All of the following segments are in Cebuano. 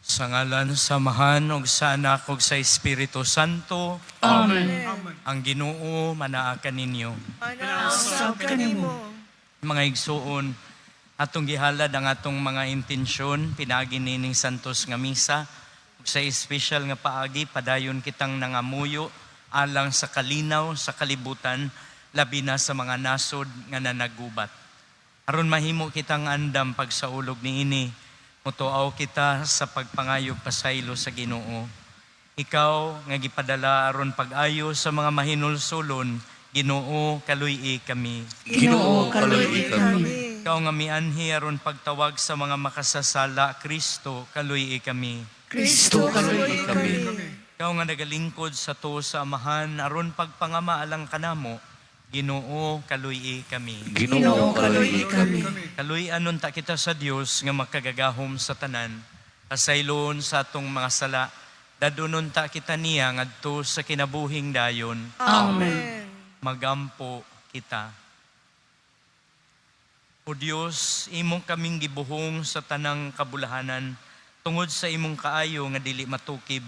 Sa ngalan sa Amahan ug sa Anak ug sa Espiritu Santo. Amen. Ang Ginoo manaa kaninyo. Usab kanimo. Mga igsuon, atong gihalad ang atong mga intensyon pinaagi nining santos nga misa ug sa espesyal nga paagi, padayon kitang nangamuyo alang sa kalinaw sa kalibutan, labi na sa mga nasod nga nanagubat. Aron mahimo kitang andam pagsaulog niini, mutuaw kita sa pagpangayog pasaylo sa Ginoo. Ikaw nga gipadala aron pag-ayo sa mga mahinulsulon, Ginoo, kaluy-i kami. Ginoo, kaluy-i kami. Ikaw nga mianhi aron pagtawag sa mga makasasala, Kristo, kaluy-i kami. Kristo, kaluy-i kami. Ikaw nga nagalingkod sa tuo sa Amahan aron pagpangama alang kanamo, Ginoo, kaluy-i kami. Ginoo, kaluy-i kami. Kaluy-an unta kita sa Dios nga makagagahom sa tanan. Pasaylon sa atong mga sala, dad-on unta kita niya ngadto sa kinabuhing dayon. Amen. Magampo kita. O Dios, imong kaming gibuhong sa tanang kabulahanan tungod sa imong kaayo nga dili matukib.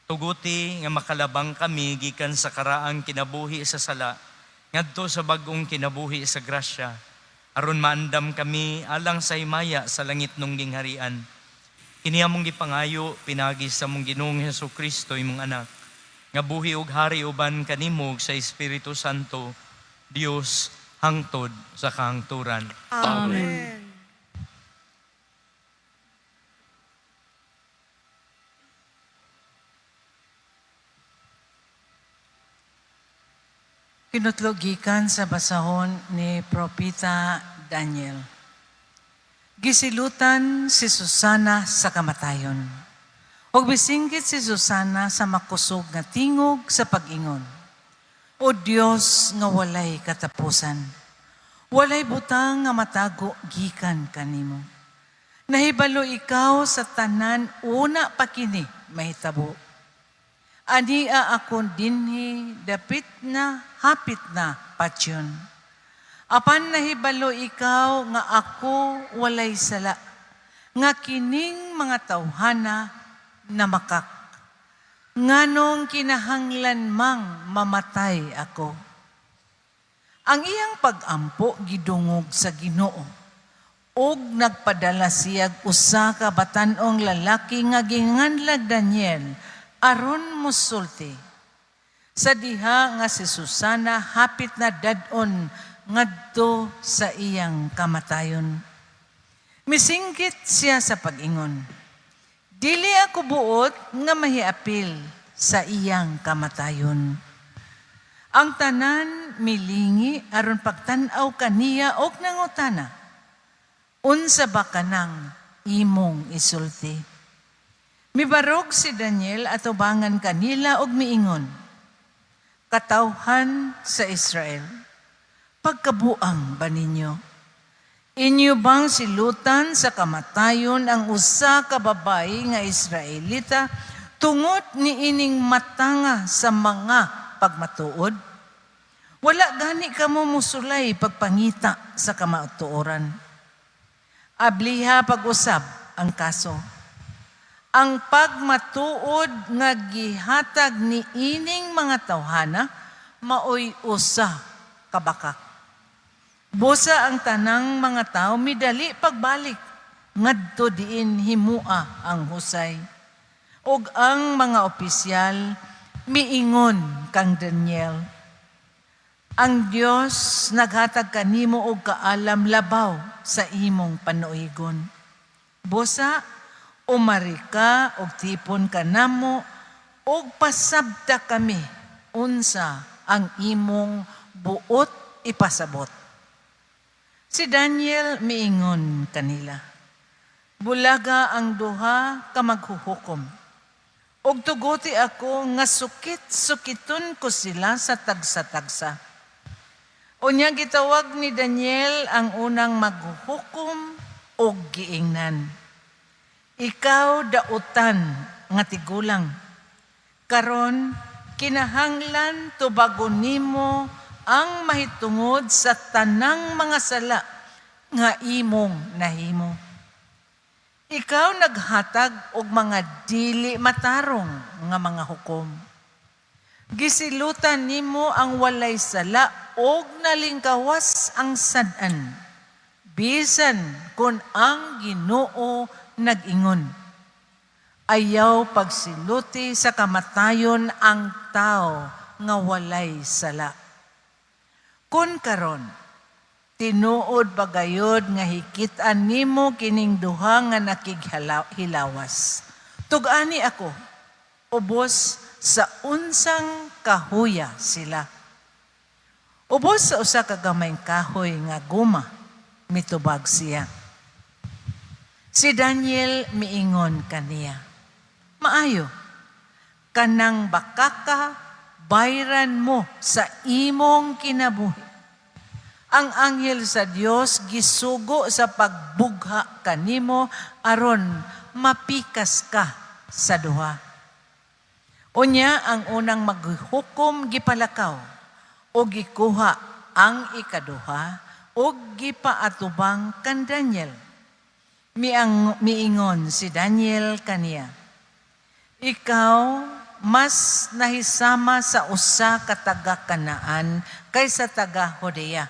Tuguti nga makalabang kami gikan sa karaang kinabuhi sa sala ngadto sa bag-ong kinabuhi sa grasya, aron maandam kami alang sa himaya sa langitnong gingharian. Kini among gipangayo pinaagi sa among Ginoong Hesus Kristo, imong Anak, nga buhi ug hari uban kanimo ug sa Espiritu Santo, Dios, hangtod sa kahangturan. Amen. Kinutlo gikan sa basahon ni Propeta Daniel. Gisilutan si Susana sa kamatayon. Ug misinggit si Susana sa makusog nga tingog sa pag-ingon: "O Dios nga walay katapusan, walay butang nga matago gikan kanimo. Nahibalo ikaw sa tanan una pa kini mahitabo. Ania ako dinhi dapit na hapit na patyon. Apan nahibalo ikaw nga ako walay sala, nga kining mga tawhana namakak. Nganong kinahanglan mang mamatay ako?" Ang iyang pagampo gidungog sa Ginoo, ug nagpadala siyag usa ka batan-ong lalaki nga ginganlag Daniel aron mosulti sa diha nga si Susana hapit na dad-on ngadto sa iyang kamatayon. Misinggit siya sa pag-ingon, "Dili ako buot nga mahiapil sa iyang kamatayon." Ang tanan milingi aron pagtan-aw kaniya og nangutana, "Unsa ba kanang imong isulti?" Mibarog si Daniel atubangan kanila og miingon, "Katawhan sa Israel, pagkabuang ba ninyo? Inyo bang silutan sa kamatayon ang usa ka babayi nga Israelita tungod ni ining matanga sa mga pagmatuod? Wala gani kamo musulay pagpangita sa kamatuoran. Abliha pag-usab ang kaso. Ang pagmatuod nga gihatag ni ining mga tawhana maoy usa ka bakak." Busa ang tanang mga tao midali pagbalik ngadto diin himua ang husay. Ug ang mga opisyal miingon kang Daniel, "Ang Dios naghatag kanimo og kaalam labaw sa imong panuigon. Busa umari ka og tipon kanamo og pasabta kami unsa ang imong buot ipasabot." Si Daniel miingon kanila, "Bulaga ang duha ka maghuhukom. Og tuguti ako nga sukit-sukiton ko sila sa tagsa-tagsa." Unya gitawag ni Daniel ang unang maghuhukom og giingnan, "Ikaw dautan nga tigulang. Karon kinahanglan tubagon nimo ang mahitungod sa tanang mga sala nga imong nahimo." Ikaw naghatag og mga dili matarong nga mga hukom. Gisilutan nimo ang walay sala og nalingkawas ang sad-an. Bisan kung ang Ginoo nag-ingon. Ayaw pagsiluti sa kamatayon ang tao nga walay sala. Kun karon, tinuod bagayod nga hikit-an nimo kining duha nga nakighilawas. Tug-ani ako, ubos sa unsang kahuya sila. Ubos sa usa ka gamayng kahoy nga guma, mitubag siya. Si Daniel miingon kaniya, "Maayo, kanang bakaka bayran mo sa imong kinabuhi. Ang anghel sa Dios gisugo sa pagbugha kanimo aron mapikas ka sa duha." Unya ang unang maghukom gipalakaw o gikuha ang ikaduha o gipaatubang kan Daniel. Miingon si Daniel kaniya, "Ikaw mas nahisama sa usa ka taga Kanaan kaysa taga Judea.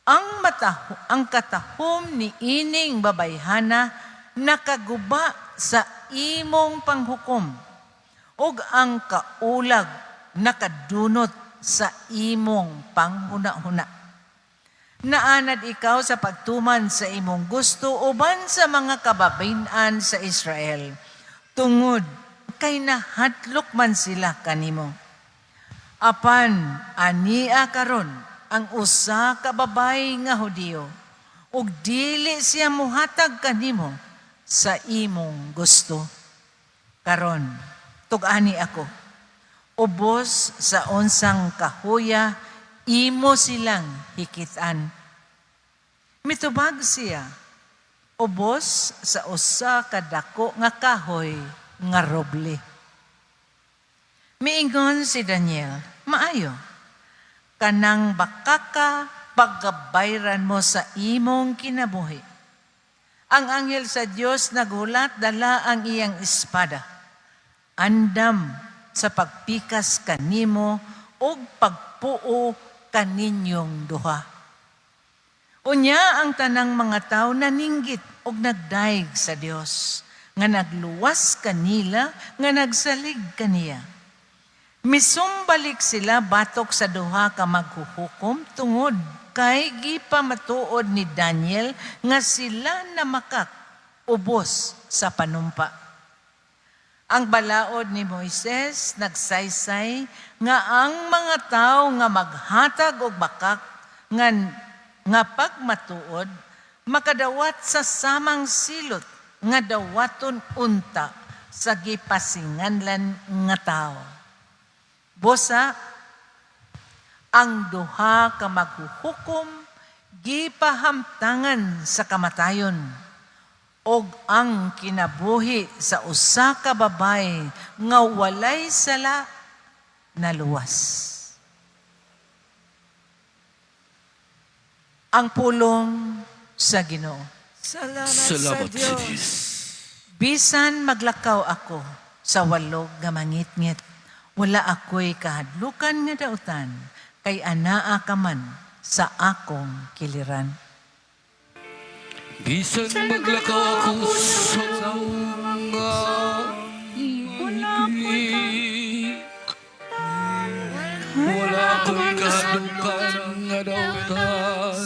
Ang katahom ni ining babayhana nakaguba sa imong panghukom ug ang kaulag nakadunot sa imong panghuna-huna. Naanad ikaw sa pagtuman sa imong gusto uban sa mga kababayen-an sa Israel, tungod kay nahadlok man sila kanimo. Apan ania karon ang usa ka babay nga Hudiyo ug dili siya muhatag kanimo sa imong gusto. Karon, tug-ani ako. Ubos sa unsang kahuya, imo silang hikitan." Mitubag siya, "Ubos sa usa ka dako nga kahoy nga roble." Miingon si Daniel, "Maayo, kanang bakaka pagkabayran mo sa imong kinabuhi. Ang anghel sa Dios naghulat dala ang iyang espada. Andam sa pagpikas kanimo ug pagpuo kaninyong duha." Unya ang tanang mga tao naninggit og nagdayeg sa Dios nga nagluwas kanila nga nagsalig kaniya. Misumbalik sila batok sa duha ka maghuhukom tungod kay gipamatuod ni Daniel nga sila namakak ubos sa panumpa. Ang balaod ni Moises nagsaysay nga ang mga tao nga maghatag og bakak nga pagmatuod makadawat sa samang silot nga dawaton unta sa gipasinganlan nga tao. Busa ang duha ka maghuhukom gipahamtangan sa kamatayon og ang kinabuhi sa usa ka babay nga walay sala naluwas. Ang pulong sa Ginoo. Salamat, Salamat sa sa Diyos. Diyos. Bisan maglakaw ako sa walog nga mangitngit, wala ako'y kahadlukan nga dautan, kay anaa ka man sa akong kiliran. Bisan maglakaw ako sa mga ngiti, wala ako'y kahadlukan nga dautan,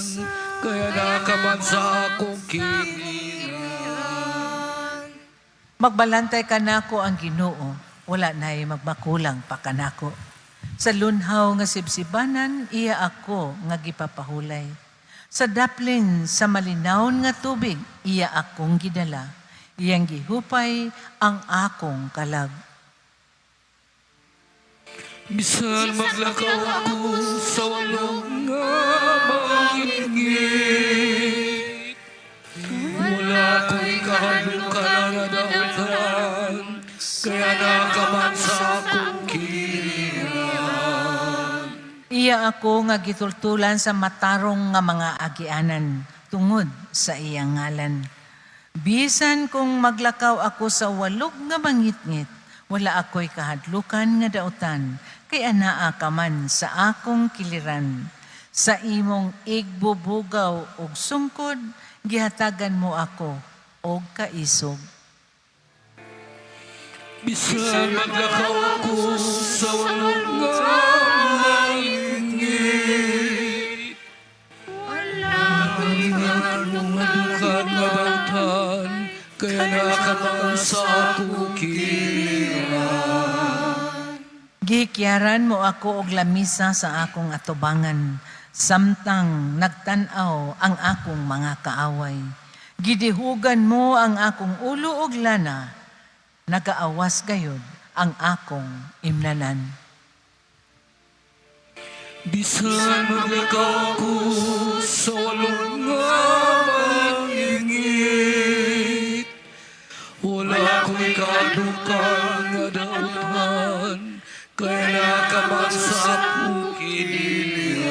kay anaa ka man sa akong kiliran. Magbalantay kanako ang Ginoo, wala na'y magmakulang pa kanako. Sa lunhaw nga sibsibanan, iya ako nga gipapahulay. Sa daplin sa malinawon nga tubig, iya akong gidala. Iyang gihupay ang akong kalag. Bisan maglakaw ako sa walog nga mangitngit, wala ako'y kahadlukan nga dautan, kay anaa ka man sa akong kiliran. Iya ako nga gitultulan sa matarong nga mga agianan tungod sa iyang ngalan. Bisan kung maglakaw ako sa walog nga mangitngit, wala ako'y kahadlukan nga dautan, kay anaa ka man sa akong kiliran. Sa imong igbubugaw og sungkod, gihatagan mo ako og kaisog. Bisan maglakaw ako sa walog nga mangitngit, Wala ko'y kahadlukan nga dautan, kay anaa ka man sa akong kiliran. Gihikyaran mo ako og lamisa sa akong atubangan, samtang nagtan-aw ang akong mga kaaway. Gidihugan mo ang akong ulo og lana, nagaawas gayod ang akong imnanan. Bisan maglakaw ako sa walog nga mangitngit, wala ako'y kahadlukan nga dautan, kay anaa ka man sa akong kiliran.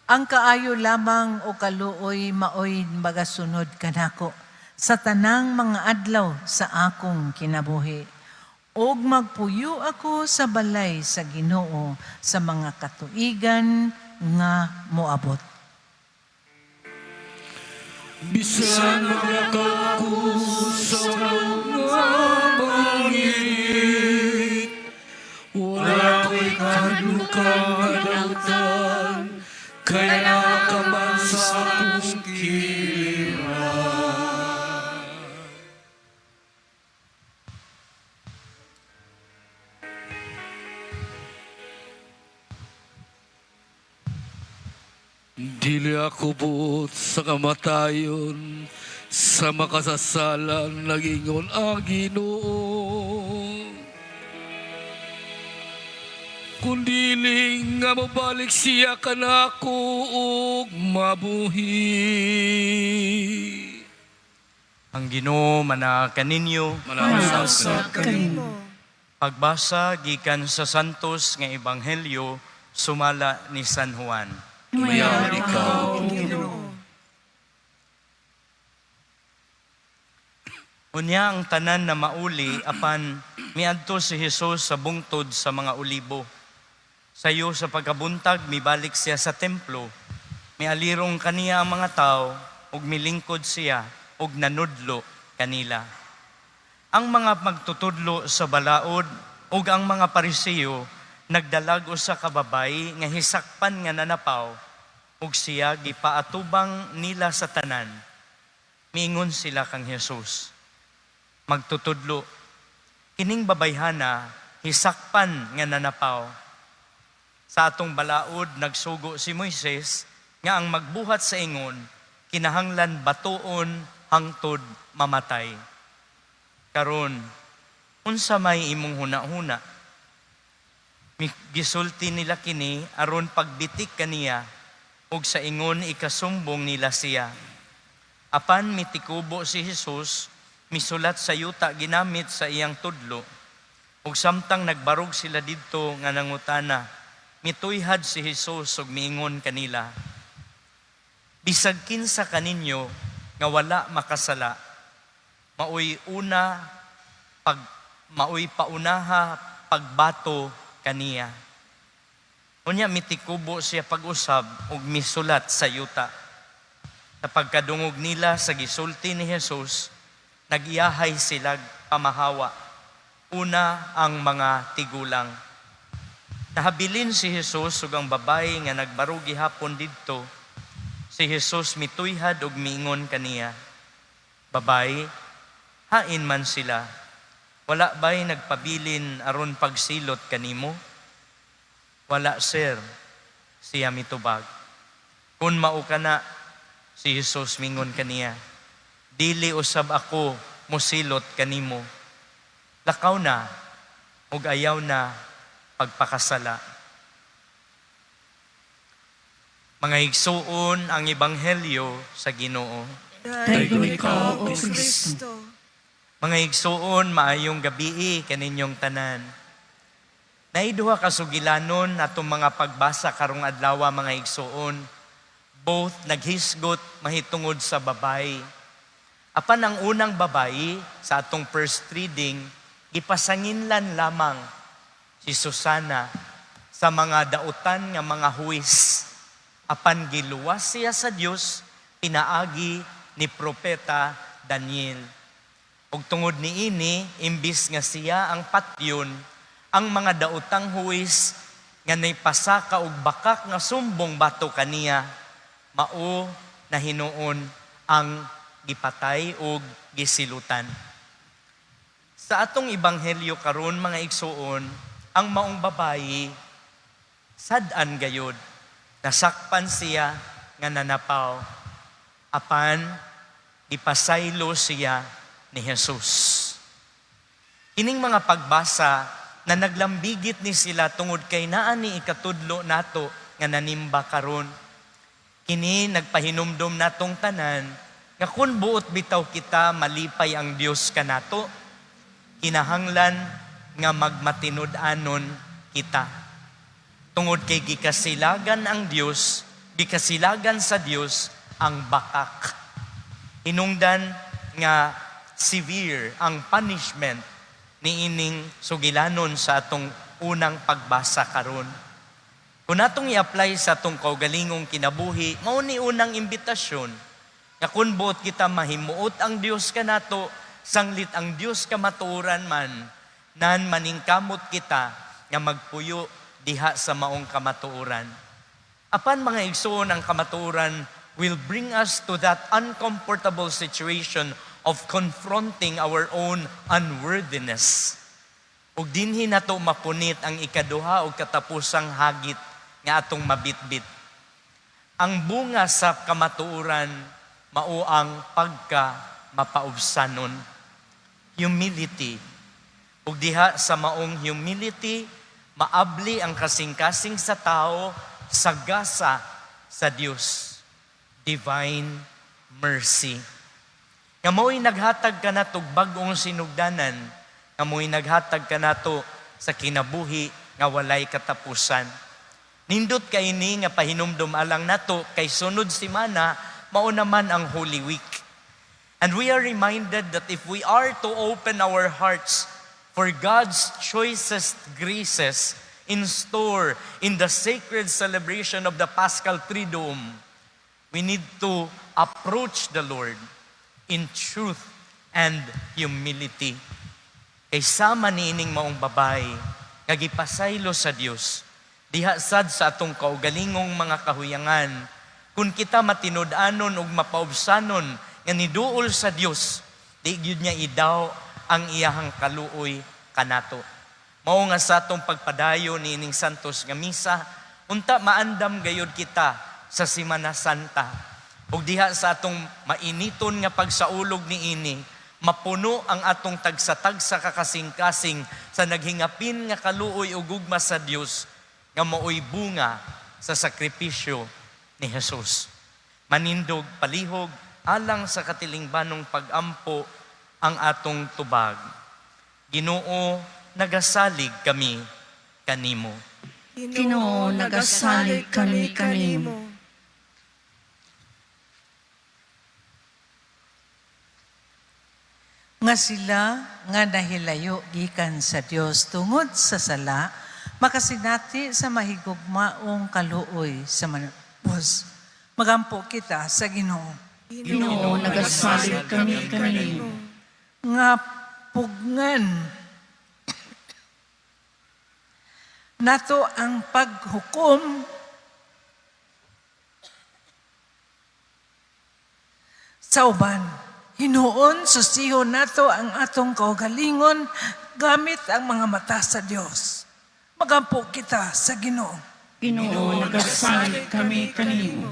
Ang kaayo lamang o kaluoy maoy magasunod kanako sa tanang mga adlaw sa akong kinabuhi. Og magpuyo ako sa balay sa Ginoo sa mga katuigan nga moabot. Bisan maglakaw ako sa walog nga mangitngit, wala ako'y kahadlukan nga dautan, kay anaa ka man sa akong kiliran. Dili ako buot sa kamatayon, sa makasasalan nagingon ang Ginoo. Kung dili nga mobalik siya kanako og mabuhi. Ang Ginoo manaa kaninyo. Manausap kanimo. Pagbasa gikan sa Santos nga Ebanghelyo sumala ni San Juan. Himayaon ikaw. Ginoo. Unya ang tanan na mauli apan miadto si Hesus sa bungtod sa mga olibo. Sayo sa pagkabuntag mibalik siya sa templo. Mialirong kaniya ang mga tao ug milingkod siya ug nanudlo kanila. Ang mga magtutudlo sa balaod ug ang mga Pariseo nagdalag usa ka babayi nga hisakpan nga nanapaw ug siya gipaatubang nila sa tanan. Miingon sila kang Hesus, "Magtutudlo, kining babayhana hisakpan nga nanapaw. Sa atong balaod nagsugo si Moises nga ang magbuhat sa ingon kinahanglan batuon hangtod mamatay. Karon, unsa may imong hunahuna?" Gisulti nila kini aron pagbitik kaniya ug sa ingon ikasumbong nila siya. Apan mitikubo si Hesus, misulat sa yuta ginamit sa iyang tudlo. Ug samtang nagbarog sila didto nga nangutana, mituyhad si Hesus ug miingon kanila, "Bisag kinsa kaninyo nga wala makasala, maoy paunaha pagbato kaniya." Unya mitikubo siya pag-usab ug misulat sa yuta. Sa pagkadungog nila sa gisulti ni Hesus, nag-iyahay sila pamahawa. Una ang mga tigulang. Nahabilin si Hesus ug ang babayi nga nagbarog gihapon didto. Si Hesus mituyhad ug miingon kaniya, "Babayi, hain man sila? Wala ba'y nagpabilin aron pagsilot kanimo?" "Wala, sir," siya mitubag. "Kung mao kana," si Hesus mingon kaniya, "dili usab ako mosilot kanimo. Lakaw na, ug ayaw na pagpakasala." Mga igsuon, ang ebanghelyo sa Ginoo. Daygon ikaw, O Kristo. Mga igsuon, maayong gabii kaninyong tanan. Naay duha ka sugilanon atong mga pagbasa karong adlaw, mga igsuon. Both naghisgot mahitungod sa babayi. Apan ang unang babayi sa atong first reading, gipasanginlan lamang si Susana sa mga dautan nga mga huwis. Apan giluwas siya sa Dios pinaagi ni Propeta Daniel. Ug tungod niini, imbis nga siya ang patyon, ang mga daotang huwis nga naipasaka og bakak nga sumbong batok kaniya, mao na hinuon ang gipatay og gisilutan. Sa atong ebanghelyo karon, mga igsuon, ang maong babayi sad-an gayud, nasakpan siya nga nanapaw. Apan ipasaylo siya ni Jesus. Kining mga pagbasa na naglambigit ni sila tungod kay naa ni ikatudlo nato nga nanimba karon. Kini nagpahinumdom natong tanan nga kung buot bitaw kita malipay ang Dios kanato, kinahanglan nga magmatinud-anon kita. Tungod kay gikasilagan ang Dios, gikasilagan sa Dios ang bakak. Hinungdan nga severe ang punishment niining sugilanon sa atong unang pagbasa karon. Kung atong i-apply sa atong kaugalingong kinabuhi, mao ni unang imbitasyon nga kung buot kita mahimuot ang Dios kanato, sanglit ang Dios kamatuoran man, nan maningkamot kita nga magpuyo diha sa maong kamatuoran. Apan, mga igsoon, ang kamatuoran will bring us to that uncomfortable situation of confronting our own unworthiness. Ug dinhi nato mapunit ang ikaduha o katapusang hagit nga atong mabitbit. Ang bunga sa kamatuoran mao ang pagka mapaubsanon, humility. Ug diha sa maong humility, maabli ang kasing-kasing sa tao sa gasa sa Dios. Divine mercy. Nga mao'y naghatag kanato og bag-ong sinugdanan, nga mao'y naghatag kanato sa kinabuhi nga walay katapusan. Nindot kay ni nga pahinumdum alang nato kay sunod semana mao naman ang Holy Week. And we are reminded that if we are to open our hearts for God's choicest graces in store in the sacred celebration of the Paschal Triduum, we need to approach the Lord in truth and humility. Kay sama niining maong babae, nga gipasaylo sa Dios, diha sad sa atong kaugalingong mga kahuyangan, kung kita matinud-anon ug mapaubsanon nga niduol sa Dios, di gyud niya idaw ang iyahang kaluoy kanato. Mao nga sa atong pagpadayon niining santos nga misa, unta maandam gayud kita sa Semana Santa. Ug diha sa atong mainiton nga pagsaulog niini, mapuno ang atong tagsa-tagsa ka kasing-kasing sa naghingapin nga kaluoy ug gugma sa Dios nga maoy bunga sa sakripisyo ni Jesus. Manindog palihog alang sa katilingbanong pagampo ang atong tubag. Ginoo, nagasalig kami kanimo. Ginoo, nagasalig kami kanimo. Nga sila nga nahilayo gikan sa Dios tungod sa sala, makasinati sa mahigugmaong kaluoy sa manubos. Magampo kita sa Ginoo. Ginoo, nagasalig kami kanimo. Nga pugngan nato ang paghukom sa uban. Hinuon, susihon nato ang atong kaugalingon gamit ang mga mata sa Dios. Magampo kita sa Ginoo. Ginoo, nagasalig kami kanimo.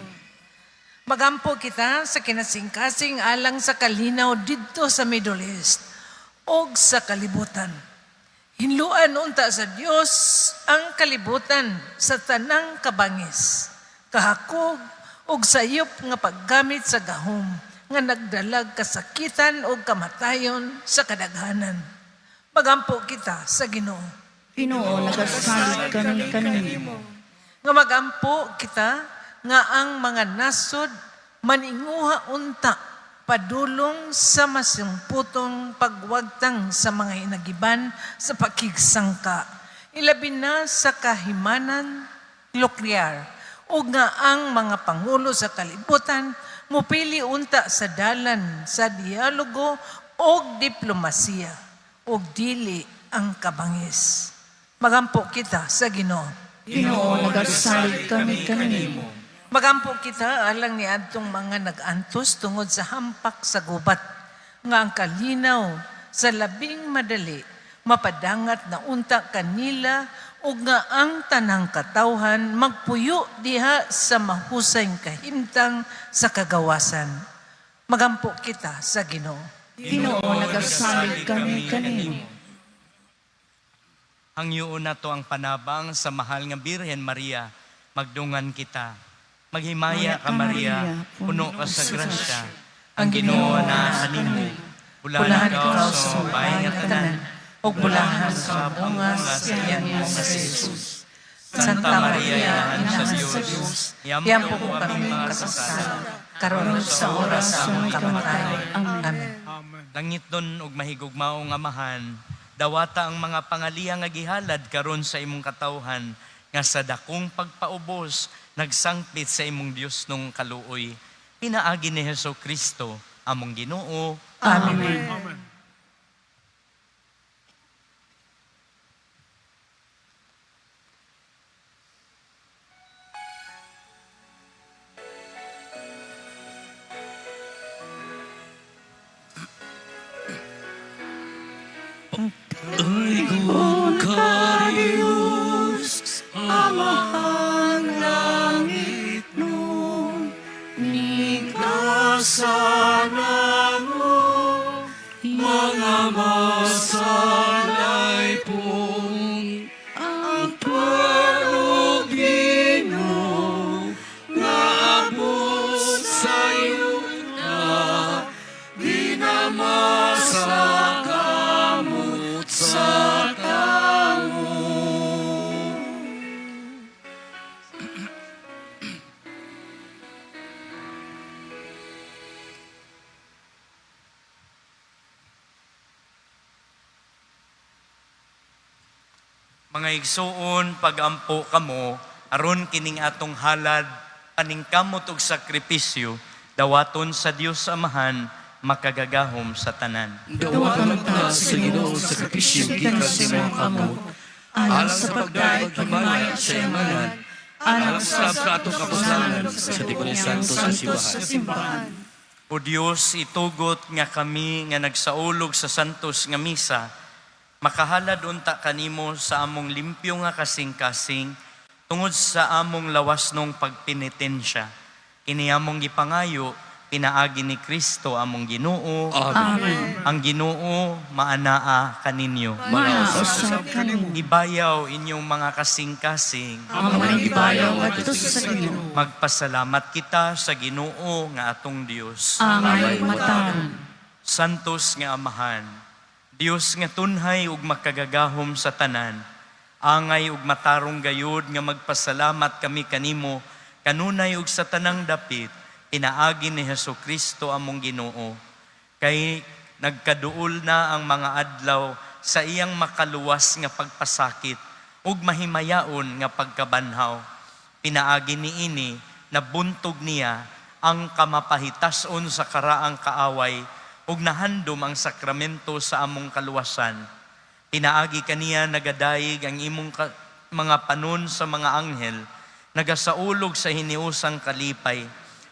Magampo kita sa kinasingkasing alang sa kalinaw didto sa Middle East og sa kalibutan. Hinluan unta sa Dios ang kalibutan sa tanang kabangis, kahakog ug sayop nga paggamit sa gahom nga nagdalag kasakitan ug kamatayon sa kadaghanan. Magampo kita sa Ginoo. Ginoo, nagasalig kami kanimo. Nga magampo kita nga ang mga nasod maninguha unta Padulong sa masingputong pagwagtang sa mga hinagiban sa pakigsangka, ilabi na sa kahimanan nuklear, ug nga ang mga pangulo sa kalibutan mupili unta sa dalan sa dialogo og diplomasiya ug dili ang kabangis. Magampo kita sa Ginoo. Ginoo, nagasalig kami kanimo. Magampo kita alang ni adtong mga nag-antos tungod sa hampak sa gubat nga ang kalinaw sa labing madali mapadangat na unta kanila ug nga ang tanang katawhan magpuyo diha sa mahusay kahimtang sa kagawasan. Magampo kita sa Ginoo. Ginoo, nagasalig kami kanimo. Hangyoon nato ang panabang sa mahal nga Birhen Maria, magdungan kita. Maghimaya ka Maria, puno ka sa grasya. Ang Ginoo naa kanimo. Bulahan ikaw sa babae nga tanan, ug bulahan sa bunga sa tiyan mo nga si Jesus. Santa Maria, Inahan sa Dios, Yampo ko kami makasasala, karon sa oras sa among kamatayon. Amen. Langitnon ug mahigugmaong Amahan, dawata ang mga pangaliya nga gihalad karon sa imong katawhan nga sa dakong pagpaubos nagsangpit sa imong Dios nung kaluoy. Pinaagi ni Hesus Kristo among Ginoo. Amen. Daygon ka Diyos, Amahang langitnon, Nasa namo, mga masalay pong ang puno Ginoo nga abot sa yuta, ginamasa kamot sa tawo. Mga igsuon, pagampo kamo, aron kining atong halad, paningkamot og sakripisyo, dawaton sa Dios Amahan, makagagahom sa tanan. Dawaton ta sa Ginoo sa sakripisyo gikan sa imong kamot, alang sa pagdayeg paghimaya sa iyang ngalan, alang sa sa atong kapuslanan sa Tiburon Santo sa sa simbahan. O Dios, itugot nga kami nga nagsaulog sa santos nga misa, makahalad unta kanimo sa among limpyo nga kasing-kasing, tungod sa among lawas nung pagpenitensya. Kini among gipangayo, pinaagi ni Kristo among Ginoo. Amen. Ang Ginoo maanaa kaninyo. Manausab kanimo. Ibayaw inyong mga kasing-kasing. Among gibayaw ngadto sa Ginoo. Magpasalamat kita sa Ginoo nga atong Dios. Angay matarong. Santos nga Amahan, Dios nga tunhay ug makagagahom sa tanan, angay ug matarong gayud nga magpasalamat kami kanimo kanunay ug sa tanang dapit, pinaagi ni Hesus Kristo among Ginoo. Kay nagkaduol na ang mga adlaw sa iyang makaluwas nga pagpasakit ug mahimayaon nga pagkabanhaw. Pinaagi niini, nabuntog niya ang kamapahitason sa karaang kaaway ug nahandom ang sakramento sa among kaluwasan. Pinaagi kaniya nagadayeg ang imong mga panon sa mga anghel, nagasaulog sa hiniusang kalipay,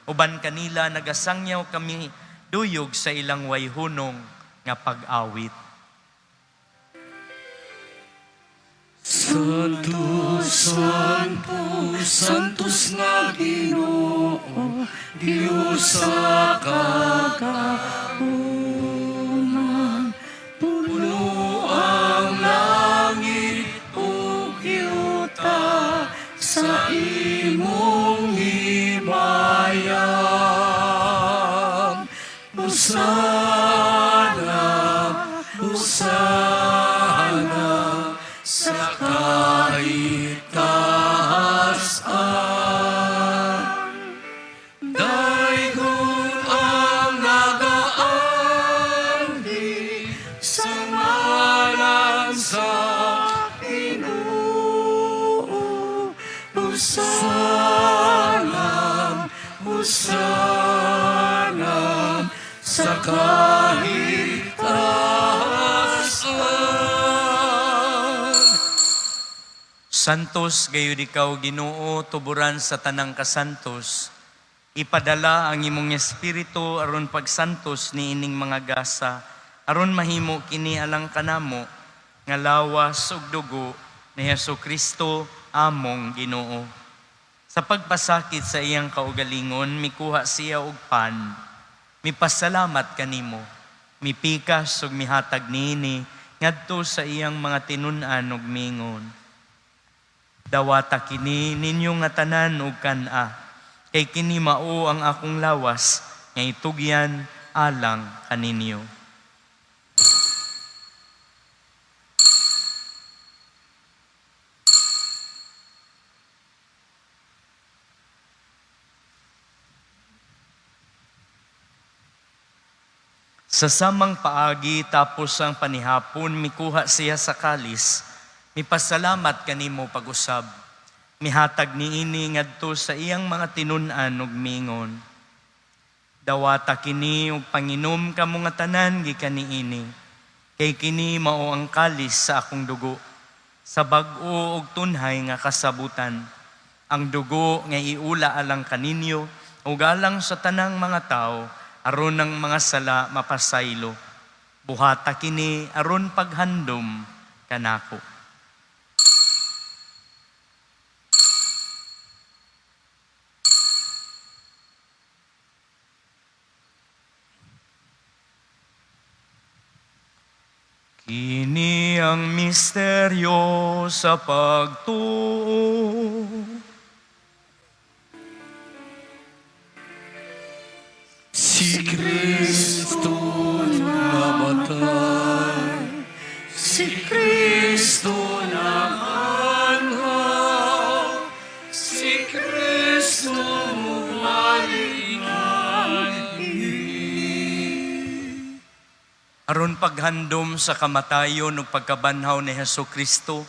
uban kanila nagasangyaw kami duyog sa ilang wayhunong nga pag-awit. Santo, Santo, Santos nga Ginoo, Diyos sa Kagahuman, puno ang langit ug yuta sa imong himaya. Hosana, Hosana sa kahitaas-an. Daygon ang nagaari Hosana, Hosana sa kahitasan. Santos gayud ikaw, Ginoo, tuburan sa tanang kasantos. Ipadala ang imong espiritu aron pagsantos niining mga gasa, aron mahimo kini alang kanamo nga lawas ug dugo ni Hesus Kristo among Ginoo. Sa pagpasakit sa iyang kaugalingon, mikuha siya og pan. Mipasalamat kanimo, mipikas ug mihatag niini ngadto sa iyang mga tinun-an ug mingon: "Dawata kini ninyo nga tanan ug kan-a, kay kini mao ang akong lawas nga itugyan alang kaninyo." Sa samang paagi, tapos ang panihapon, mikuha siya sa kalis, mipasalamat kanimo pag-usab. Mihatag niini ngadto sa iyang mga tinun-an ug mingon: "Dawata kini ug panginom kamo nga tanan gikan niini, kay kini mao ang kalis sa akong dugo, sa bag-o ug tunhay nga kasabutan. Ang dugo nga iula alang kaninyo ug alang sa tanang mga tawo aron ang mga sala mapasaylo. Buhata kini aron paghandom kanako." Kini ang misteryo sa pagtuo. Si Kristo namatay, si Kristo naanhaw, si Kristo mubalik. Aron paghandom sa kamatayon ug pagkabanhaw ni Hesus Kristo,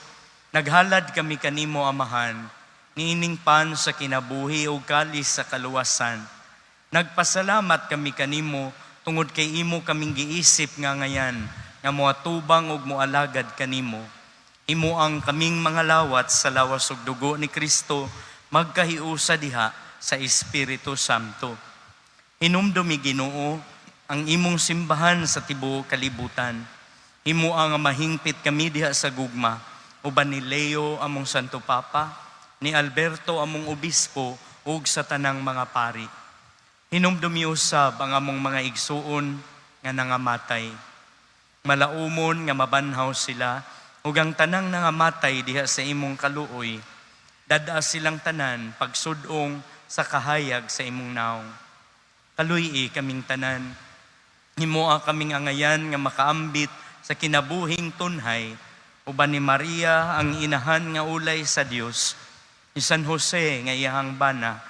naghalad kami kanimo, Amahan, niining pan sa kinabuhi ug kalis sa kaluwasan. Nagpasalamat kami kanimo tungod kay imo kaming giisip nga ngayan nga moatubang ug moalagad kanimo. Imo ang kaming mga lawat sa lawas ug dugo ni Kristo magkahiusa diha sa Espiritu Santo. Hinumdumi, Ginoo, ang imong simbahan sa tibuok kalibutan. Himoa nga mahingpit kami diha sa gugma, uban ni Leo among Santo Papa, ni Alberto among obispo ug sa tanang mga pari. Hinumdumi usab ang among mga igsuon nga nangamatay. Malaumon nga mabanhaw sila ug ang tanang nangamatay diha sa imong kaluoy. Dad-a silang tanan pagsud-ong sa kahayag sa imong naong. Kaluy-i kaming tanan. Himoa kaming angayan nga makaambit sa kinabuhing tunhay uban ni Maria ang inahan nga ulay sa Dios, ni San Jose nga iyahang bana,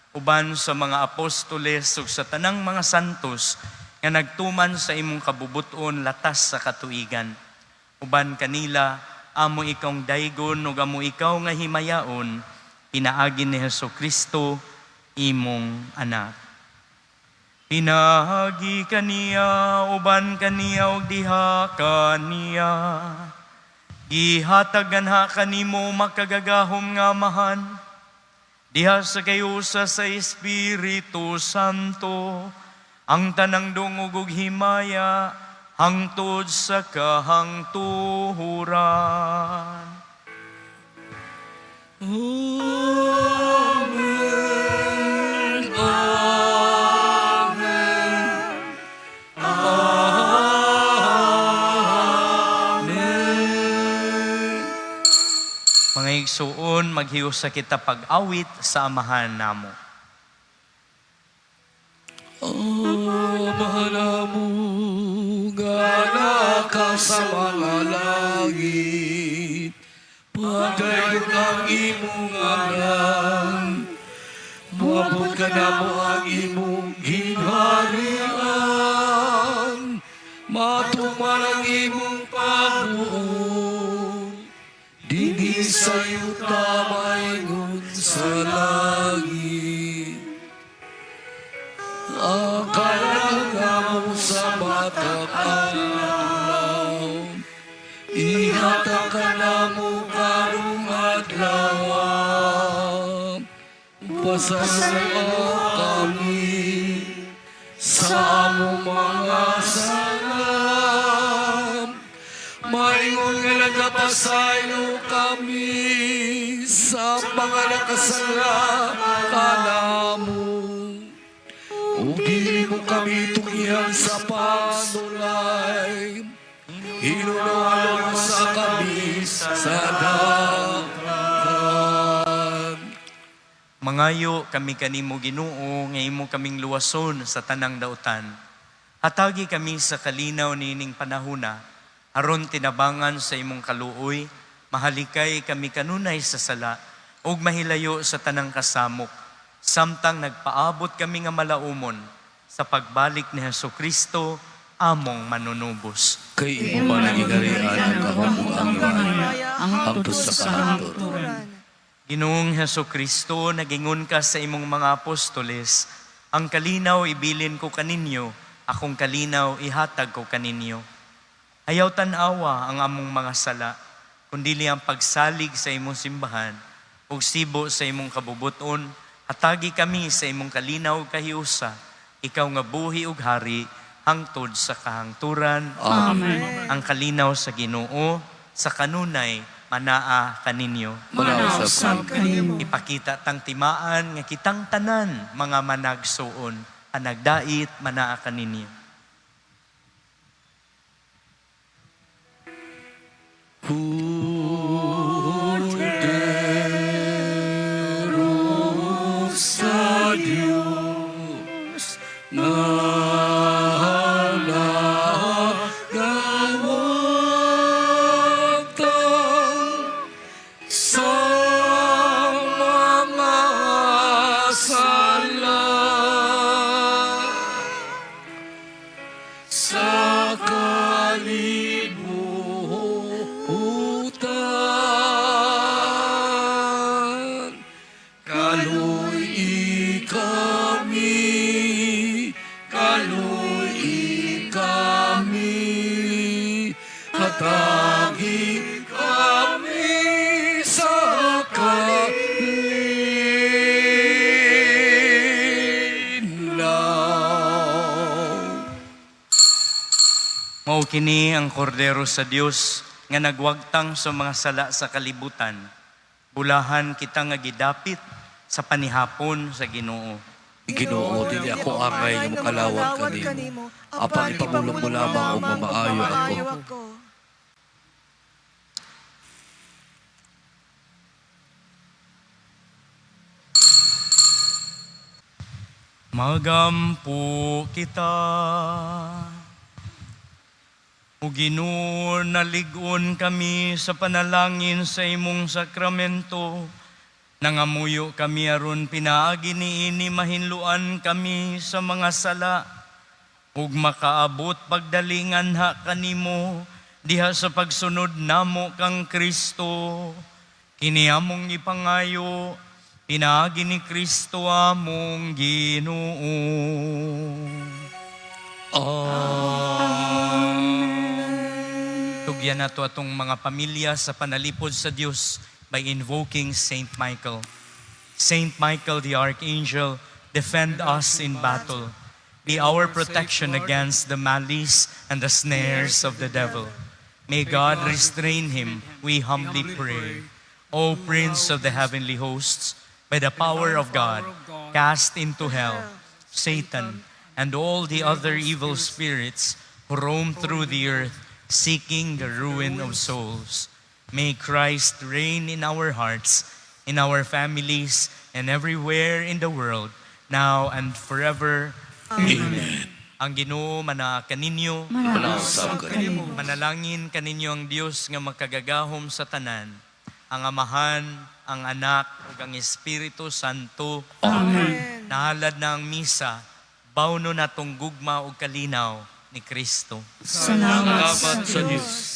uban sa mga apostoles ug sa tanang mga santos nga nagtuman sa imong kabubuton latas sa katuigan. Uban kanila amo ikawng daygon ug amo ikaw nga himayaon pinaagi ni Hesus Kristo imong anak. Pinaagi kaniya, uban kaniya ug diha kaniya, gihatag ganha kanimo makagagahom nga Amahan, diha sa kayusa sa Espiritu Santo, ang tanang dungog ug himaya hangtod sa kahangtuhuran. Amen. Amen. Amen. Mga igsuon, maghiusa kita pag-awit sa Amahan namo. Amahan namo nga naa ka sa mga langit, pagdaygon ang imong ngalan, moabot kanamo ang imong gingharian, matuman ang imong pagbuot, dinhi sa yuta maingon sa langit, ang kalangaw sa matag adlaw, ihatag kanamo karong adlaw. Pasayloa kami sa among mga sala, maingon nga nagapasaylo kami sa mga nakasala kanamo. Ug dili mo kami tugihan sa panulay, hinulungan sa kami sa dautan. Mangayo kami kanimo, Ginoo, nga imo kaming luwason sa tanang dautan. Hatagi kami sa kalinaw niining panahuna, aron tinabangan sa imong kaluoy, mahalikay kami kanunay sa sala ug mahilayo sa tanang kasamok, samtang nagpaabot kami nga malaumon sa pagbalik ni Hesus Kristo among manunubos. Kay imo man ang gingharian, ang gahom ug ang himaya, hangtod sa kahangturan. Ginoong Heso Kristo, nagingon ka sa imong mga apostoles, "Ang kalinaw ibilin ko kaninyo, akong kalinaw ihatag ko kaninyo." Ayaw tan-awa ang among mga sala, kundili ang pagsalig sa imong simbahan, ug sibo sa imong kabubuton, hatagi kami sa imong kalinaw ug kahiusa, ikaw nga buhi ug hari, hangtod sa kahangturan. Amen. Ang kalinaw sa Ginoo, sa kanunay, manaa kaninyo. Manaw Usab kanimo. Ipakita tang timaan nga kitang tanan mga managsuon, panagdait, manaa kaninyo. Kordero sa Diyos nga nagawagtang sa mga sala sa kalibutan. Kaluy kami, kaluy kami, hatagi kami sa kalinaw. Mao kini ang kordero sa Dios nga nagwagtang sa mga sala sa kalibutan. Bulahan kita nga gidapit sa panihapon sa Ginoo. Ginoo, dili ako angay nga mokalawat kanimo. Apan ipamulong mo lamang ug mamaayo ako. Magampo kita. O Ginoo, nalig-on kami sa panalangin sa imong sakramento. Nangamuyo kami aron pinaagi niini mahinluan kami sa mga sala ug makaabot pagdali nganha kanimo diha sa pagsunod namo kang Kristo. Kini among ipangayo pinaagi ni Kristo among Ginoo. Amen. Tugyan nato atong mga pamilya sa panalipod sa Dios by invoking Saint Michael. Saint Michael the Archangel, defend us in battle. Be our protection against the malice and the snares of the devil. May God restrain him, we humbly pray. O Prince of the heavenly hosts, by the power of God, cast into hell Satan and all the other evil spirits who roam through the earth seeking the ruin of souls. May Christ reign in our hearts, in our families, and everywhere in the world, now and forever. Amen. Ang Ginoo manaa kaninyo. Manaw usab kanimo. Manalangin kaninyo ang Dios nga makagagahom sa tanan, ang Amahan, ang Anak, ug ang Espiritu Santo. Amen. Nahalad na ang misa, bawno natong gugma ug kalinaw ni Kristo. Salamat Salamat sa Diyos.